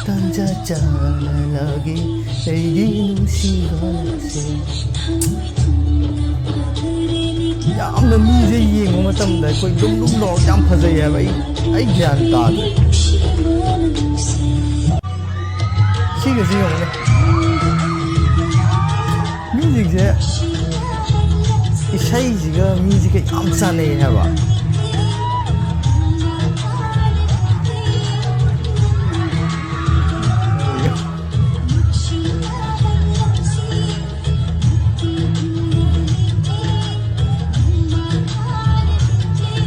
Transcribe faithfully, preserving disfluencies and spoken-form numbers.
ꯇꯟꯖꯥ ꯆꯥꯅ ꯂꯥꯛꯏ ꯑꯩꯒꯤ ꯅꯨꯡꯁꯤꯕꯁꯦ꯫ ꯌꯥꯝꯅ ꯃꯤꯁꯦ ꯌꯦꯡꯕ ꯃꯇꯝꯗ ꯑꯩꯈꯣꯏ ꯂꯨꯝ ꯂꯨꯝ ꯂꯥꯎꯔꯒ ꯌꯥꯝ ꯐꯖꯩ ꯍꯥꯏꯕ꯫ ꯑꯩ ꯑꯩ ꯒ꯭ꯌꯥꯟ ꯇꯥꯗꯦ꯫ ꯁꯤꯒꯁꯤ ꯌꯦꯡꯉꯨꯅꯦ꯫ ꯃꯤꯁꯤꯡꯁꯦ ꯏꯁꯩꯁꯤꯒ ꯃꯤꯁꯤꯒ ꯌꯥꯝ ꯆꯥꯟꯅꯩ ꯍꯥꯏꯕ꯫